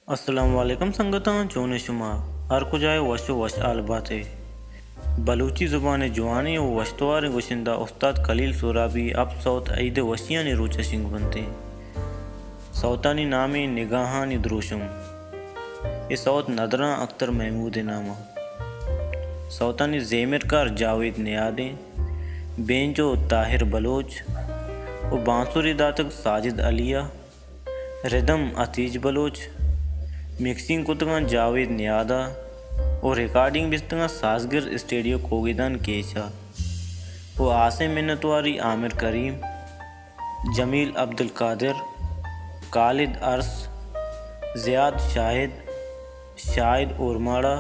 السلام علیکم سنگتاں، چون شما؟ ہر کجائے وش و وشحال باتے۔ بلوچی زبان جوانیں و وشتواریں گشندہ استاد خلیل سورابی ہپت سوت عید وشیانی روچ شنگ بنتے۔ سوتانی نامیں نگاہانی دروشم۔ اے سوت ندراں اختر محمود نامہ۔ سوتانی زیمرکار جاوید نیادیں، بینجو طاہر بلوچ و بانسری داتگ ساجد علیہ۔ ردم عتیج بلوچ، مکسنگ کتگاں جاوید نیادا و ریکارڈنگ بیستگاں سازگر اسٹیڈیو کوگیدان کیچا و آسیں منتواری عامر کریم، جمیل عبدالقادر، خالد ارس، زیاد شاہد، شاہد اورماڑہ،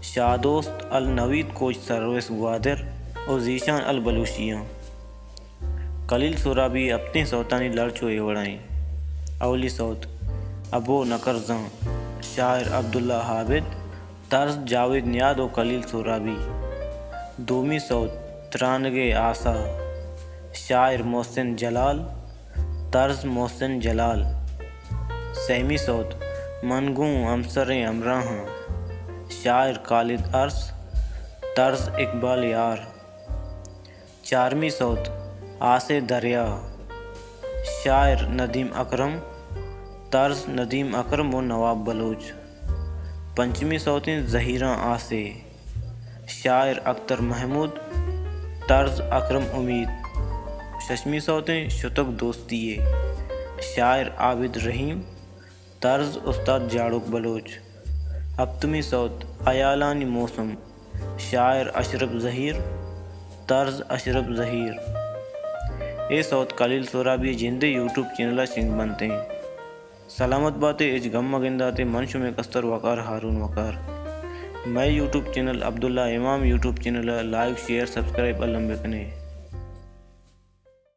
شاہ دوست النوید کوچ سروس گوادر و ذیشان البلوشیاں۔ خلیل سورابی ہپتیں سوتانی لڑ چو اے وڑا ایں۔ اولی سوت ابو نکرزاں، شاعر عبداللہ عابد، طرز جاوید نیاد و خلیل سورابی۔ دومی سوت ترانگے آسا، شاعر محسن جلال، طرز محسن جلال۔ سیمی سوت من گوں ہمسریں ہمراہاں، شاعر خالد ارس، طرز اقبال یار۔ چارمی سوت آسے دریا، شاعر ندیم اکرم، طرز ندیم اکرم و نواب بلوچ۔ پنچمی سوتیں زہیراں آسے، شاعر اختر محمود، طرز اکرم امید۔ ششمی سوتیں شتگ دوستی ء، شاعر عابد رحیم، طرز استاد جاڑوک بلوچ۔ ہپتمی سوت ہیالانی موسم، شاعر اشرف ظہیر، طرز اشرف ظہیر۔ اے سوت خلیل سورابی جندے یوٹیوب چینل ء شنگ بنتیں۔ سلامت باتے، ہچ گم مگنداتے، من شمے کستر وقار ہارون وقار۔ مئے یوٹیوب چینل عبداللہ امام یوٹیوب چینل ء لائک، شیئر، سبسکرائب الم بکنے۔